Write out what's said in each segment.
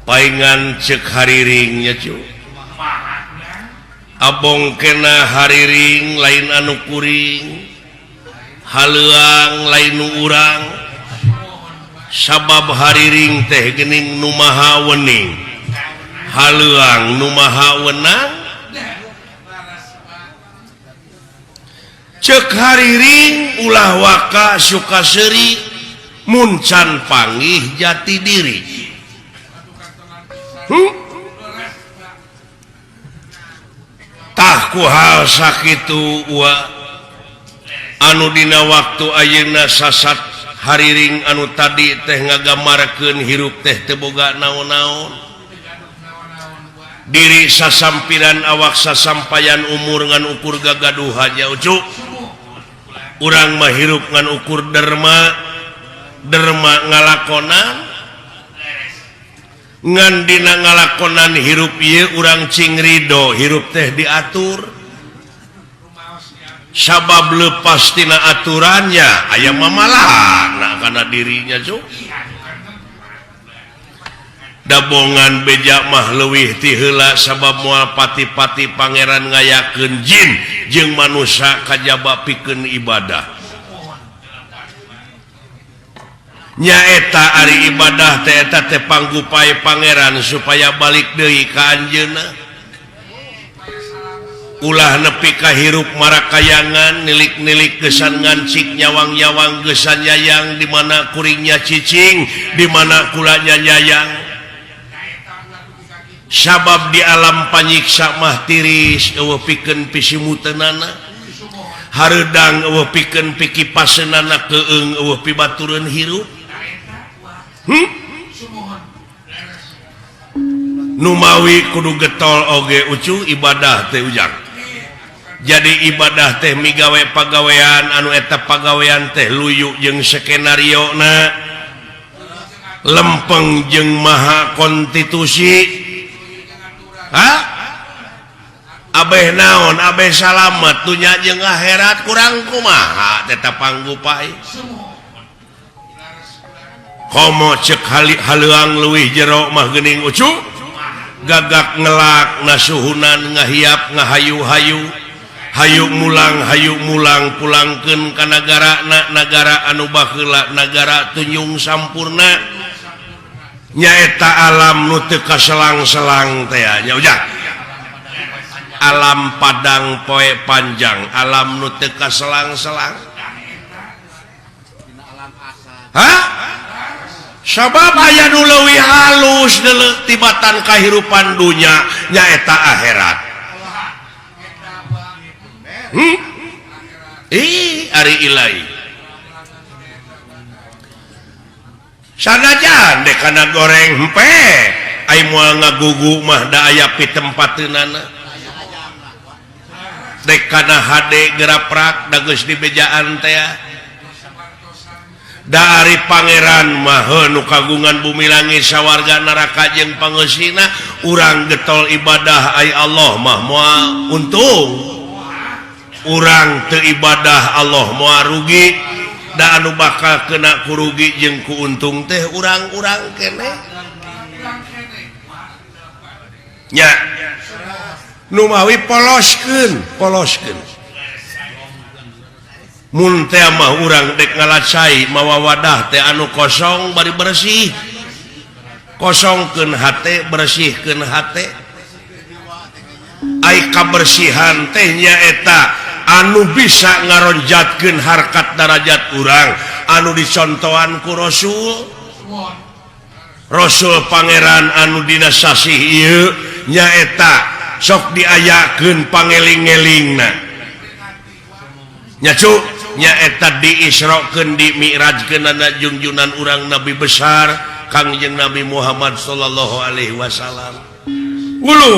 Paingan cek hariringnya cu. Abong kena hariring lain anu kuring, haleuang lain nu urang. Sabab hariring teh geuning nu maha wening, haleuang nu maha wenang. Cek hariring ulah waka suka seuri mun can panggih jati diri. Tah ku hal sakitu wa anu dina waktu ayeuna sasat hariring anu tadi teh ngagambarkeun hirup teh teu boga naon-naon. Diri sasampiran awak sasampayan umur ngan ukur gagaduhannya ucu. Urang mah hirup ngan ukur derma, derma ngalakonan. Ngan dina ngalakonan hirup ieu urang cing ridho hirup teh diatur. Sabab lepas tina aturannya aya mamalahna kana dirinya cu. Dabongan beja mah leuwih ti heula sabab moal pati-pati pangeran ngayakeun jin jeung manusia kajaba pikeun ibadah. Nyaeta ari ibadah teh eta teh panggupai pangeran supaya balik deui ka anjeunna. Ulah nepi ka hirup marakayangan nilik-nilik gesan ngancik nyawang-nyawang gesan nyayang di mana kuringnya cicing di mana kulanya nyayang. Sabab di alam panyiksa mah tiris eueuh pikeun pisimuteunana. Hareudang eueuh pikeun pikipaseunana keung eueuh pibatureun hirup. Numawi kudu getol oge ucu ibadah teh ujang. Jadi ibadah teh migawe pagawean anu eta pagawean teh luyu jeung skenario na lempeng jeung maha konstitusi. Hah? Abeh naon abeh salamet dunya jeung akhirat kurang kumaha tetep panggupai. Komo cek haleuang leuwih jero mah geuning ucu gagak ngelak nasuhunan ngahiap ngahayu-hayu hayu mulang pulangkeun ka nagarana nagara anu baheula nagara tunjung sampurna nyaeta alam nu teu kaselang-selang teh nya ujang. Alam padang poe panjang alam nu teu kaselang-selang. Hah? Sabab aya nu leuwih halus deuleu tibatan kahirupan dunya nyaeta akhirat. Ih ari ilahi. Sanajan dek kana goreng hempe ai moal ngagugu mah da aya pitempateunana. Dek kana hade geraprak da geus dibejaan teh. Dari pangeran mah nu kagungan bumi langit sawarga neraka jeung pangeusina urang getol ibadah ai Allah mah moal untung. Urang teu ibadah Allah moal rugi. Da anu bakal kena kurugi jeung ku untung teh urang-urang keneh. Nya numawi poloskeun, poloskeun. Mun teh mah urang dek ngalacai mawa wadah teh anu kosong bari bersih. Kosongkeun hate, bersihkeun hate. Ai kabersihan teh nyaeta anu bisa ngaronjatkeun harkat darajat urang anu dicontohan ku Rasul. Rasul pangeran anu dina sasih ieu nyaeta sok diayakeun pangeling-elingna. Nya cu nyaeta diisrokeun dimi'rajkeunana jungjunan urang nabi besar Kangjeng Nabi Muhammad sallallahu alaihi wasallam. Ulu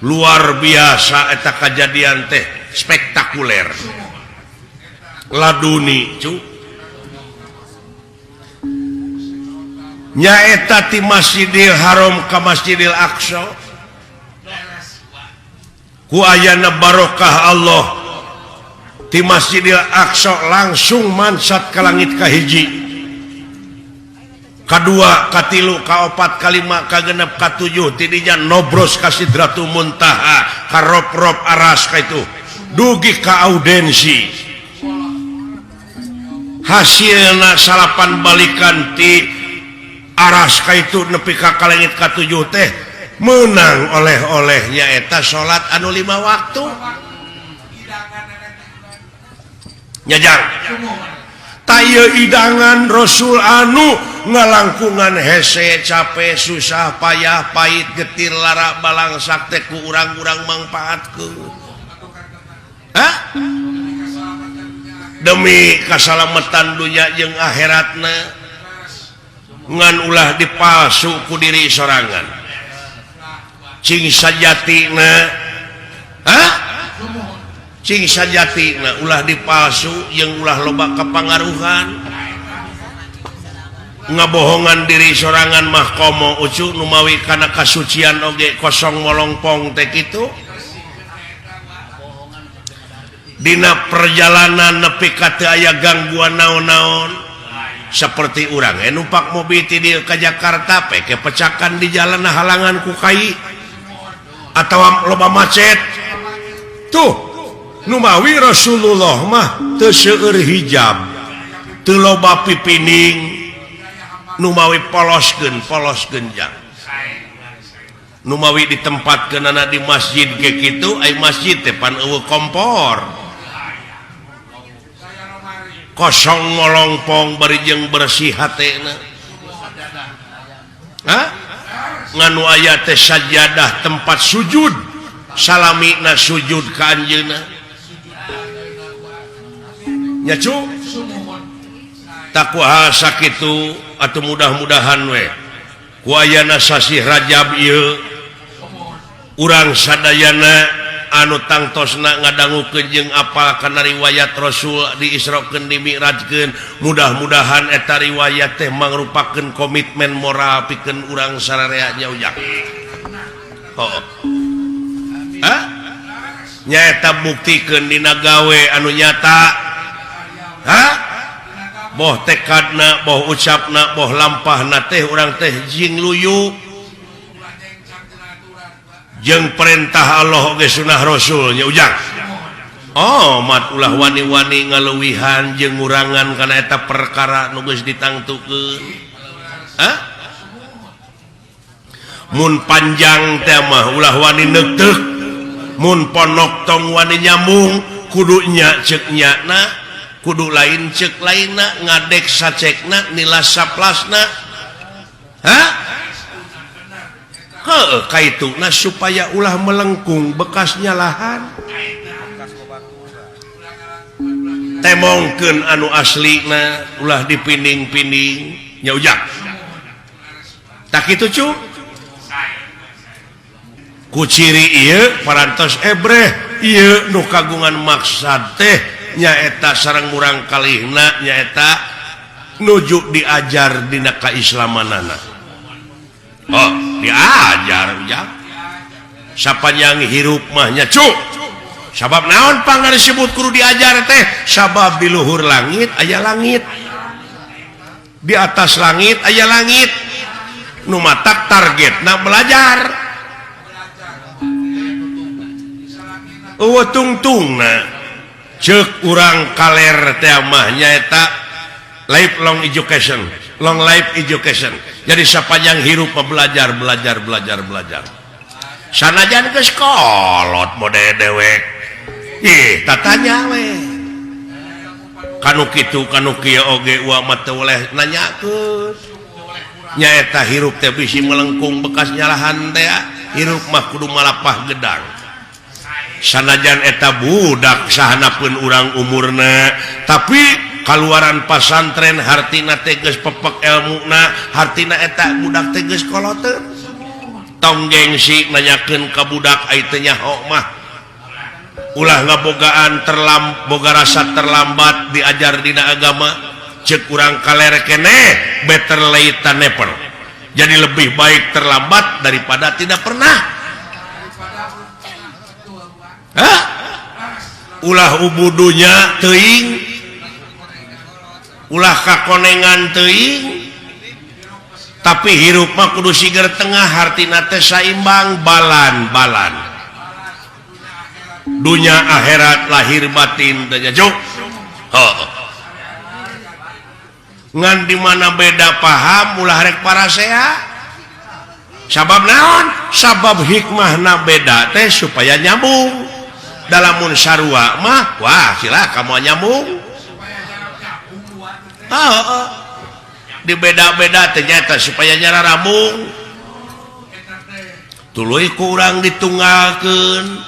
luar biasa eta kajadian teh spektakuler. Laduni cu nyaeta ti Masjidil Haram ka Masjidil Aqsa ku ayana barokah Allah ti Masjidil Aqsa langsung mansat ka langit kahiji. Kadua, katilu, kaopat, kalima, kagenep, katujuh, tidinya nobros ka Sidratul Muntaha, ka rop-rop aras ka itu dugi ka audensi. Hasilna salapan balikan ti aras ka itu nepi ka kalengit katujuh teh menang oleh-olehnya eta salat anu 5 waktu. Nyajang taya idangan Rasul anu ngalangkungan hese capek susah payah pahit getir lara balangsak teh ku urang-urang mangpaatkeun. Hah? Demi kasalamatan dunya jeung akhiratna ngan ulah dipalsu ku diri sorangan. Cing sajatina, hah? Cing sajatina ulah dipalsu jeung ulah loba kepangaruhan. Ngabohongan diri sorangan mah komo ucu numawi kana kasucian oge kosong molongpong teh kitu. Dina perjalanan nepi ka teu aya gangguan naon-naon seperti urang numpak mobil ti dieu ka Jakarta peke pecakan di jalan halangan ku kai atawa loba macet. Tuh numawi Rasulullah mah teu seueur hijab, teu loba pipining, numawi poloskeun polos genjang. Numawi ditempatkeunana di masjid ge kitu, ai masjid teh pan eueuh kompor. Kosong ngolongpong bari jeung bersih hatena. Hah? Nganu aya teh sajadah tempat sujud, salamina sujud ka anjeunna. Nya cu? Takwa sakitu atuh mudah-mudahan we ku ayana sasih Rajab ieu urang sadayana anu tangtosna ngadangukeun jeung apal kana riwayat Rasul diisrokeun dimi'rajkeun, mudah-mudahan eta riwayat teh mangrupakeun komitmen moral pikeun urang sararea nya ujang. Oh. Hah? Nyaeta buktikeun dina gawe anu nyata. Hah? Boh tekadna, boh ucapna, boh lampahna teh urang teh jing luyu jeung perintah Allah oge sunah Rasul nya ujang. Oh, mat ulah wani-wani ngaluwihan jeung ngurangan kana eta perkara nu geus ditangtukeun. Hah? Mun panjang teh mah ulah wani neuteuk, mun ponok tong wani nyambung, kudu nya ceuk nyana, kudu lain ceuk lainna, ngadek sacekna, nilas saplasna. Hah? Heuh, kaituna supaya ulah melengkung bekasnya lahan. Temongkeun anu aslina ulah dipinding-pinding nya ujang. Tak kitu cu? Ku ciri ieu parantos ebreh ieu nu kagungan maksad teh nyaeta sareng murang kalihna nyaeta nuju diajar dina kaislamanana. Oh, diajar ujang. Sapanjang hirup mah nya cu. Sabab naon pangna disebut kudu diajar teh? Sabab di luhur langit aya langit. Di atas langit aya langit. Nu matak targetna belajar. Eueuh tungtungna ceuk urang kaler teh mah nyaeta lifelong education, long life education. Jadi sapanjang hirup belajar, belajar, belajar, belajar. Sanajan geus kolot mode dewek. Ih, tatanya we. Kanu kitu kanu kieu oge uwa mah teu boleh nanyakeun. Nyaeta hirup teh bisi melengkung bekas nyalahan teh, hirup mah kudu malapah gedang. Sanajan eta budak sahanapeun urang umurna, tapi kaluaran pasantren hartina teh geus pepek elmuna, hartina eta budak teh geus koloteun. Tong gengsi nanyakeun ka budak ai teu nyaho mah. Ulah ngabogaan boga rasa terlambat diajar dina agama. Ceuk urang kaler keneh better late than never. Jadi lebih baik terlambat daripada tidak pernah. Hah? Ulah ubudunya teuing, ulah kakonengan teuing, Tapi hirup mah kudu siger tengah, hartina teh saimbang, balan-balan dunya akhirat, lahir batin teh, cuk. Oh. Ngan di mana beda paham ulah rek parasea. Sabab naon? Sabab hikmahna beda teh supaya nyambung. Dalamun sarua mah, wah, sila kamu nyambung. Oh. Di beda-beda ternyata supaya nyara rambung, tuluy kurang ditunggalkeun,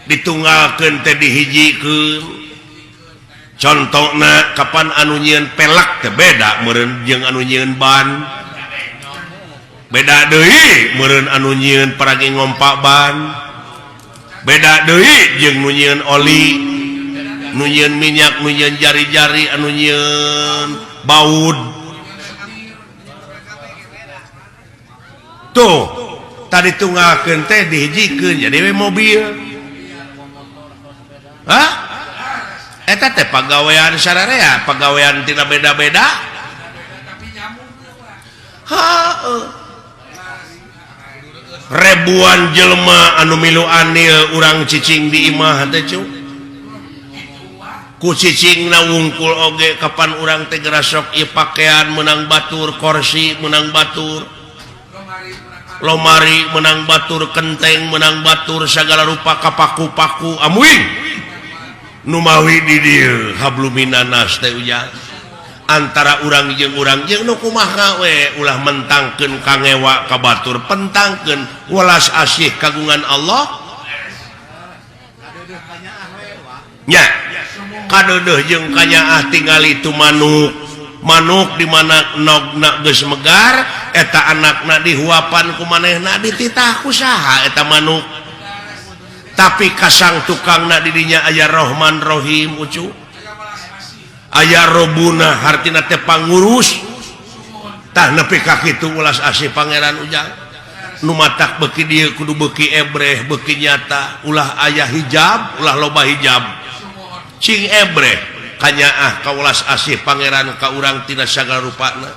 ditunggalkeun teh dihijikeun. Contohna, kapan anu nyieun pelek teh beda meureun jeung anu nyieun ban, beda deui meureun anu nyieun paragi ngompa ban, beda deui jeung nu nyieun oli, nu nyieun minyak, nu nyieun jari-jari, anu nyieun baud. Tuh tadi tunggalkeun teh dihijikeun jadi we mobil. Hah? Eta teh pagawean sararea, pagawean tina beda-beda. Heuh. Ribuan jelema anu milu anil urang cicing di imah teh, cu. Ku cicing na wungkul oge kapan urang teh gerasok ieu pakaian menang batur, kursi menang batur, lomari menang batur, kenteng menang batur, segala rupa kapaku-paku amuing numawi di dieu habluminanas teh ujang antara urang jeung nu kumaha we. Ulah mentangkeun kangewa ka batur, pentangkeun welas asih kagungan Allah nya. Kadeudeuh jeung kanyaah tingali tu manuk, manuk di mana nogna geus megar, eta anakna dihuapan ku manehna, dititah ku saha eta manuk? Tapi kasang tukangna di dinya aya Rohman Rohim, ucu, aya Robuna, hartina teh pangurus. Tah, nepi ka kitu ulas asih Pangeran, ujang. Nu matak beuki dieu kudu beuki ebreh, beuki nyata, ulah aya hijab, ulah loba hijab, cing ebreh kanyaah ka ulas asih Pangeran ka urang tina sagala rupana.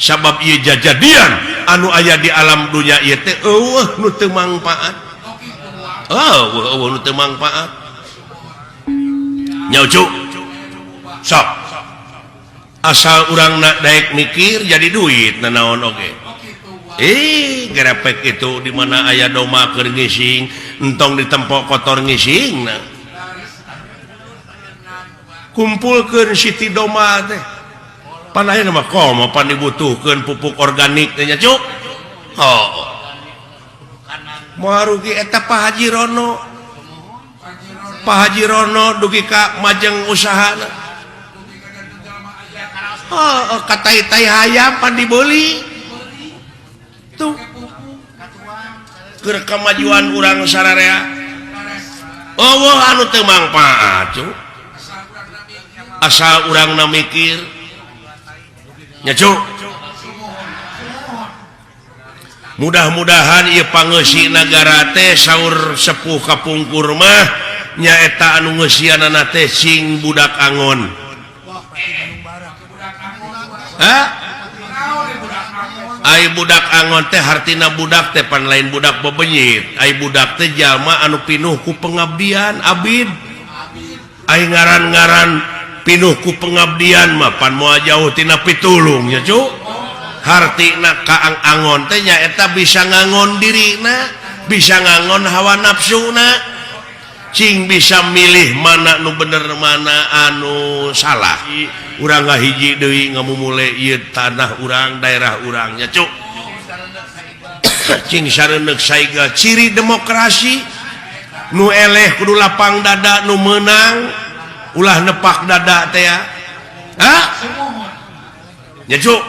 Sabab ieu jajadian anu aya di alam dunya ieu teh eueuh nu teu mangpaat, eueuh, eueuh nu teu mangpaat nya, ucu. Sok asal urang nak daek mikir jadi duit nanaon oge. Eh, gerepek itu di mana aya doma keur ngising, entong ditempok kotor ngising. Nah, kumpulkeun siti doma teh pan ayeuna mah komo pan dibutuhkeun pupuk organik teh nya, cuk. Oh, moal rugi eta Pak Haji Rono. Pak Haji Rono dugi ka majeng usahana. Oh, katai-tai hayam pan dibeli tuh keur kemajuan urang sararea. Oh, anu teu mangpaat, cu, asal urang na mikir nya, cu. Mudah-mudahan ieu pangeusi nagara teh saur sepuh kapungkur mah nyaeta anu ngeusianana teh sing budak angon. Hah? Ai budak angon teh hartina budak teh pan lain budak bebenyit. Ai budak teh jalma anu pinuh ku pengabdian, abid. Ai ngaran-ngaran pinuh ku pengabdian mah pan moal jauh tina pitulung nya, cu. Hartina kaang angon teh nyaeta bisa ngangon dirina, bisa ngangon hawa nafsuna, cing bisa milih mana nu bener, mana anu salah. Urang ngahiji deui ngamumule ieu tanah urang, daerah urang nya, cuk. Cing sareundeuk saiga ciri demokrasi nu eleh kudu lapang dada, nu meunang ulah nepak dada teh ya. Hah? Nya, cuk,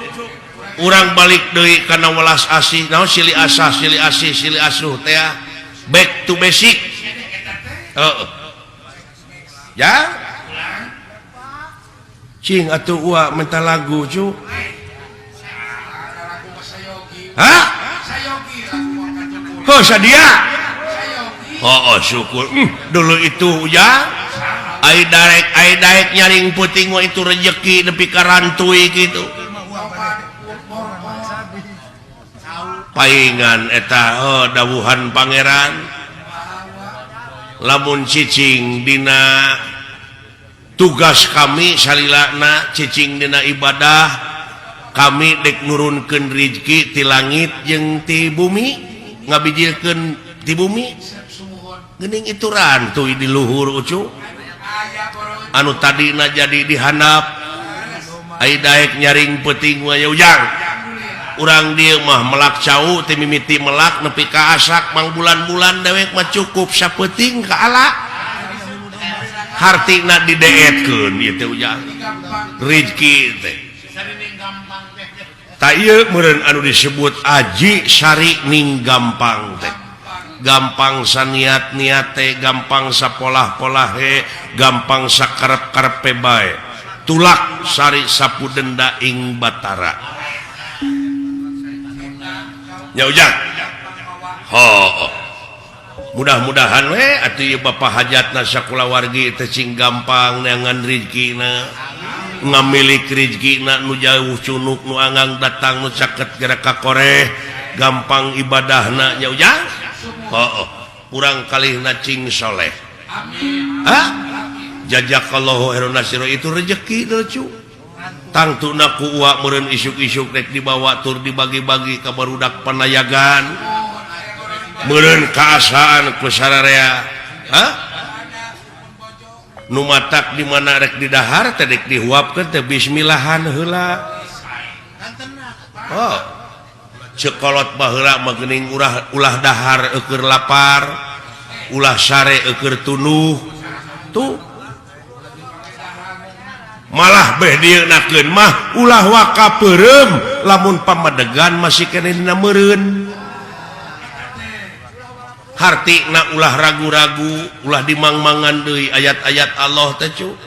urang balik deui kana welas asih naon, silih asah, silih asih, silih asuh teh ya. Back to basic. Heeh. Ya? Cing atuh ua minta lagu, cu. Hah? Oh, sadia. Oh, oh, syukur. Dulu itu ya. Ai darek, ai daek nyaring puting mah itu rezeki nepi ka rantui gitu. Paingan eta dawuhan pangeran lamun cicing dina tugas kami salilana cicing dina ibadah kami dek nurunkeun rizki ti langit jeung ti bumi ngabijilkeun ti bumi geuning itu rantuy di luhur ucu anu tadina jadi dihandap ai daek nyaring peuting mah ujang urang dieu mah melak cau ti mimiti melak nepi ka asak mang bulan-bulan dewek mah cukup sapeuting ka ala hartina dideetkeun ieu teh ujang rizki teh ta ieu meureun anu disebut aji sari ning gampang teh gampang saniat-niat teh gampang sapolah-polahe gampang sakarep-karepe bae tulak sari sapu denda ing batara nya ujang ho mudah-mudahan we atuh ieu bapa hajatna sakulawargi teh cing gampang neangan rizkina ngamilik rizkina nu jauh cunuk nu anggang datang nu caket gerak ka koreh gampang ibadahna nya ujang oh, kurang kalihna cing soleh. Amin. Hah? Jazakallahu khairan nasiro itu rezeki lucu. Tangtuna ku uak meureun isuk-isuk rek dibawa tur dibagi-bagi ka barudak panayagan. Meureun kaasaan ku sararea. Hah? Nu matak di mana rek didahar teh rek dihuapkeun teh bismillahan heula. Oh. Cekolot baheula mah geuning ulah dahar eueur lapar, ulah sare eueur tunuh. Tuh. Malah beh dieunakeun mah ulah waka peureum lamun pamadegan masih keneh dina meureun. Hartina ulah ragu-ragu, ulah dimangmangan deui ayat-ayat Allah teh cu.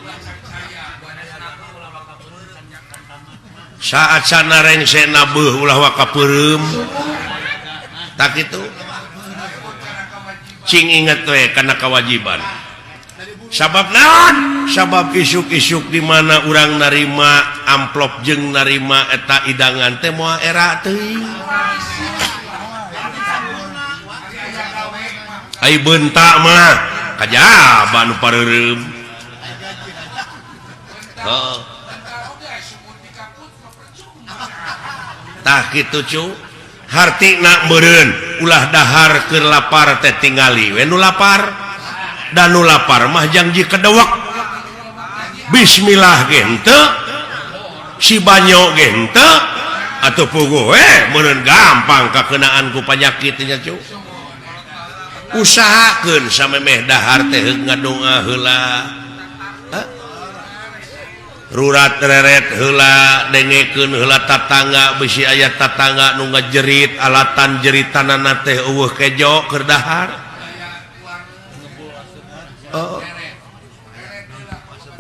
Saat sana rengse nabeuh ulah waka peureum tak itu cing inget we kana kewajiban sabab naon sabab isuk-isuk di mana urang narima amplop jeung narima eta idangan teh moal era teuing ai bentak mah kajaba nu pareureum heuh tah kitu cu hartina meureun ulah dahar keur lapar teh tingali we nu lapar da nu lapar mah jangji kedewek bismillah ge henteu si banyo ge henteu atuh puguh we meureun gampang kakeunaan ku panyakit nya cu usahakeun samemeh dahar teh heug ngadoa heula rurat reret heula dengekeun heula tatangga bisi aya tatangga nu ngajerit alatan jeritanana teh eueuh kejo keur dahar oh.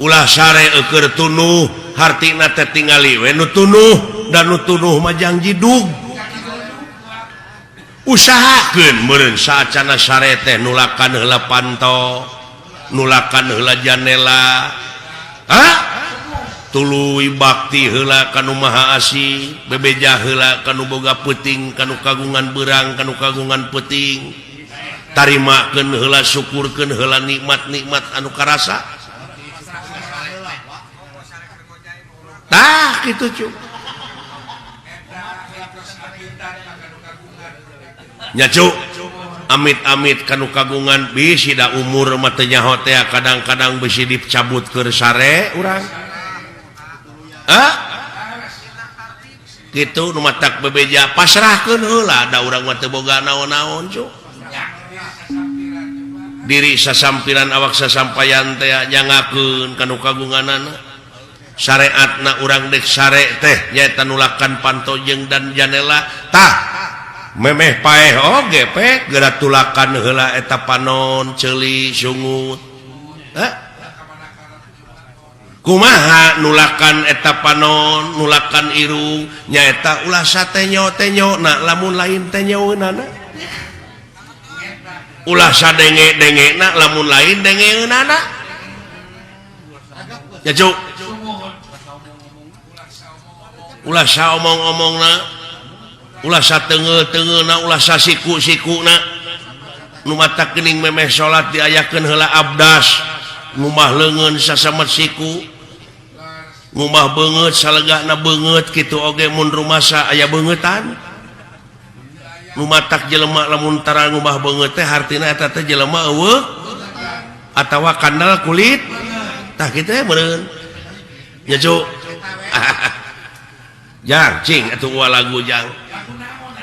Ulah sare eueur tunuh hartina teh tingali we nu tunuh dan nu tunuh mah jang jidug usahakeun meureun saacana sare teh nulakan heula panto nulakan heula janela ha tuluy bakti heula kanu maha asih bebeja heula kanu boga peuting kanu kagungan beurang kanu kagungan peuting tarimakeun heula syukurkeun heula nikmat-nikmat anu karasa tah kitu cu nya cu amit-amit kanu kagungan bisi da umur mah teu nyaho teh kadang-kadang bisi dicabut keur sare urang. Ah? Gitu nu matak bebeja pasrahkeun heula da urang mah teu boga naon-naon cu. Diri sasampiran awak sasampayan teh nyangakeun kanu kagunganana. Syariatna urang dek sare teh nyaeta nulakan panto jeung dan janela tah memeh paeh oge pe geura tulakan heula eta panon ceuli sungut. Hah? Kumaha nulakan eta panon nulakan irung nyaeta ulah satenyo-tenyo na lamun lain tenyoeunana ulah sadenge-dengena lamun lain dengeunana nya cuk Ulah saomong-omongna, ulah sateunggeul-teunggeulna, ulah sasiku-sikuna. Nu matak geuning memeh salat diayakeun heula abdas, ngumbah leungeun sasamet siku, ngumbah beungeut salegana beungeut kitu oge mun rumasa aya beungeutan. Nu matak jelema lamun tara ngumbah beungeut teh hartina eta teh jelema euweuh atawa kandal kulit. Tah kitu ya meureun. Nya cu. Jang cing atuh uwa lagu jang.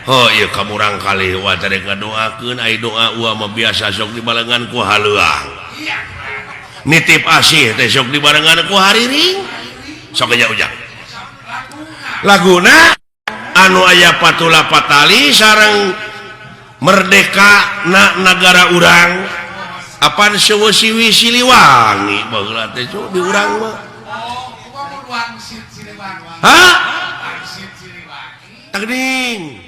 Oh iya kamurang kali wa tadi ngadoakeun ai doa uwa mah biasa sok dibarengan ku haleuang. Nitip asih teh sok dibarengan ku hariring. Sok aja ujang. Laguna anu aya patula patali sareng merdeka na nagara urang. Apan sewe siwi Siliwangi baheula teh cu di urang mah. Hah? Tagning.